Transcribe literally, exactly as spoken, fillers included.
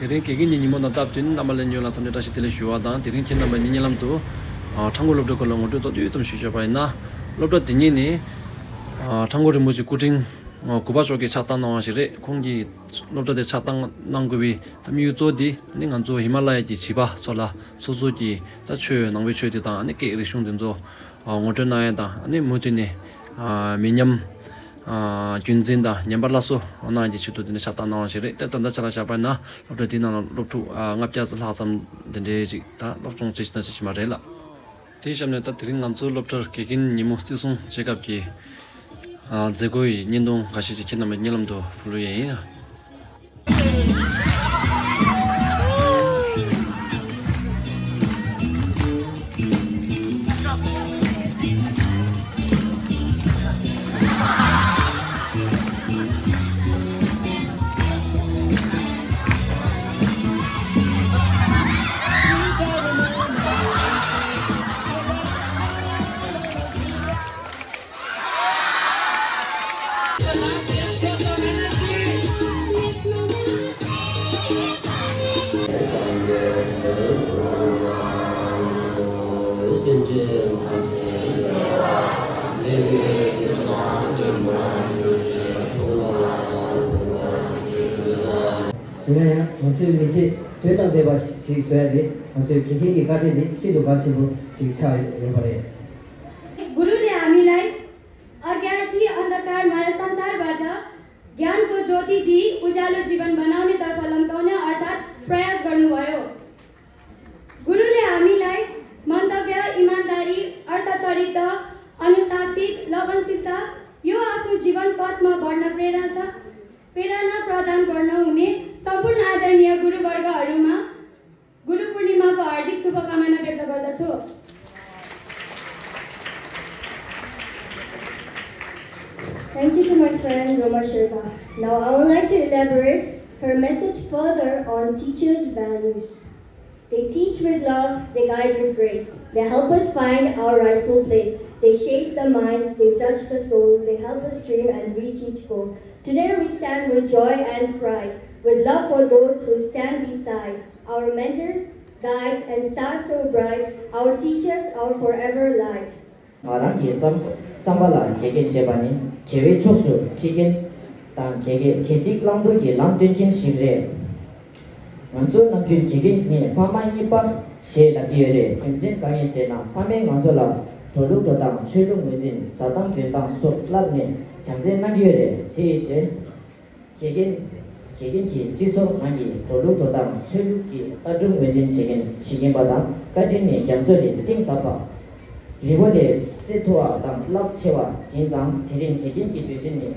དེ་རིང་དགེ་རྒན་གྱི་ཉིན་མོ་དང་སྟབས་བསྟུན་རྣམ་པ་ལྷན་རྒྱས་ལ་འཚམས་འདྲི་བཀྲ་ཤིས་བདེ་ལེགས་ཞུ་བ་དང་། དེ་རིང་ཁྱེད་རྣམ་པ་གཉིས་གཉིད་ལམ་དུ་ཨ་ཁྲ་འགུ་སློབ་གྲྭའི་སྐོར་ལ་ངོ་སྤྲོད་ཏོག་ཙམ་ཞུས་བཞག་པ་ཡིན་ན། སློབ་གྲྭ་དེ་ཉིད་ནི་ཨ་ཁྲ་འགུ་རིན་པོ་ཆེ་སྐུ་ཕྲེང་ཨ་དགུ་པ་མཆོག་གིས་ཕྱག་བཏང་གནང་བ་ཞིག་རེད། ཁོང་གིས་སློབ་གྲྭ་དེ་ཕྱག་བཏང་གནང་དགོས་པའི་ད་དམིགས་ཡུལ་གཙོ་བོ་དེ་ནི་ང་ཚོ་ཧི་མ་ལ་ཡ་གི་བྱིས་པ་ཚོ་ལ་སོ་སོ་གི་ད་ཆོས་ནང་པའི་ཆོས་དེ་དང་ཨ་ནི་སྐད་རིག་གཞུང་དེ་ཚོ་ཨ་ངོ་སྤྲོད་གནང་ཡ་དང་། ཨ་ནི་མུ་མཐུད་ནས་ཨ་མི་ཉམས་ཨ་རྒྱུན་འཛིན་དང་ཉམས་པ་སླར་གསོ་གནང་ཡ་གི་ཆེད་དུ་དེ་ནི་ཕྱག་བཏང་གནང་བ་ཞིག་རེད། ད་ད་ལྟ་ཆ་ལ་བཞག་པ་ཡིན་ན་སློབ་གྲྭ་དེའི་ནང་ལ་སློབ་ཕྲུག་ཨ་ལྔ་བརྒྱ་ཙམ་ལྷག་ཙམ་དེ་འདྲའི་ཞིག་ད་སློབ་སྦྱོང་བྱེད་བཞིན་དང་བྱེད་བཞིན་པ་རེད་ལ། དེའི་གཤམ་ནས་ད་དེ་རིང་ང་ཚོའི་སློབ་གྲྭར་དགེ་རྒན་ཉིན་མོ་བརྩི་སྲུང་བྱེད་སྐབས་ཀྱི་ཨ་མཛད་སྒོ་ཡི་བརྙན་ཐུང་འགའ་ཤས་ཅིག་ཁྱེད་རྣམ་པའི་གཉིད་ལམ་དུ་ཕུལ་ཡས་ཡིན། ཡིན་ན་ཡང་ང་ཚོའི་མི་ཚེ་དོན་དང་ལྡན་པ་ཞིག་བཟོ་ཡ་དེ་ང་ཚོའི་དགེ་རྒན་གྱི་བཀའ་དྲིན་དེ་ཤིན་ཏུ་གལ་ཆེན་པོ་ཞིག་ཆགས་ཡོད་པ་རེད། गुरुले हामीलाई अज्ञानथी अन्धकारमय संसारबाट ज्ञानको ज्योति दिई उज्यालो जीवन बनाउनेतर्फ लम्काउने अर्थात् प्रयास गर्नुभयो। गुरुले हामीलाई मन्तव्य, इमान्दारी, अर्थचरित्र, अनुशासित, लगनशीलता, यो आफ्नो जीवन पथमा बढ्न प्रेरणा, प्रेरणा प्रदान गर्न हुने सम्पूर्ण आदरणीय गुरुवर्गहरूमा गुरु पूर्णिमाको हार्दिक शुभकामना व्यक्त गर्दछु। Thank you to my friend Roma Sherpa. Now I would like to elaborate her message further on teachers' values. They teach with love, they guide with grace. They help us find our rightful place. They shape the minds, they touch the soul, they help us dream and reach each goal. Today we stand with joy and pride, with love for those who stand beside. Our mentors, guides, and stars so bright, our teachers, our forever light. ང་རང་གི་བསམ་བསམ་པ་ལ་དགེ་རྒན་ཞེས་པ་ནི་དགེ་བའི་ཕྱོགས་སུ་ཁྲིད་མཁན་དང་། དགེ་དགེ་དགེ་སྡིག་བླང་དོར་གྱི་ལམ་སྟོན་མཁན་ཞིག་རེད། ང་ཚོ་ནམ་རྒྱུན་དགེ་རྒན་ནི་ཕ་མ་གཉིས་པ་ཞེས་ལབ་ཀྱི་ཡོད་རེད། རྒྱུ་མཚན་གང་ཡིན་ཟེར་ན། ཕ་མས་ང་ཚོ་ལ་འགྲོ་ལུགས་འགྲོ་སྟངས། ཆོས་ལུགས་ངོས་འཛིན། བཟའ་སྟངས་གྱོན་སྟངས་སོགས་བསླབས་ནས་སྦྱོང་ཚན་གནང་གི་ཡོད་རེད། དེ་ཡི་ཚེ། དགེ་རྒན། དགེ་རྒན་གྱིས་སྤྱི་ཚོགས་ནང་གི་འགྲོ་ལུགས་འགྲོ་སྟངས། ཆོས་ལུགས་ཀྱི་ལྟ་གྲུབ་ངོས་འཛིན་བྱེད་མཁན་ཞིག་ཡིན་པ་དང་། བཀའ་དྲིན་ནི་རྒྱ་མཚོ་ལས་གཏིང་ཟབ་པ། རི་བོ་ལས་རྩེ་མཐོ་བ་དང་རླབས་ཆེ་བ་ཡིན་ཙང་། དེ་རིང་དགེ་རྒན་གྱི་དུས་ཆེན་ནི།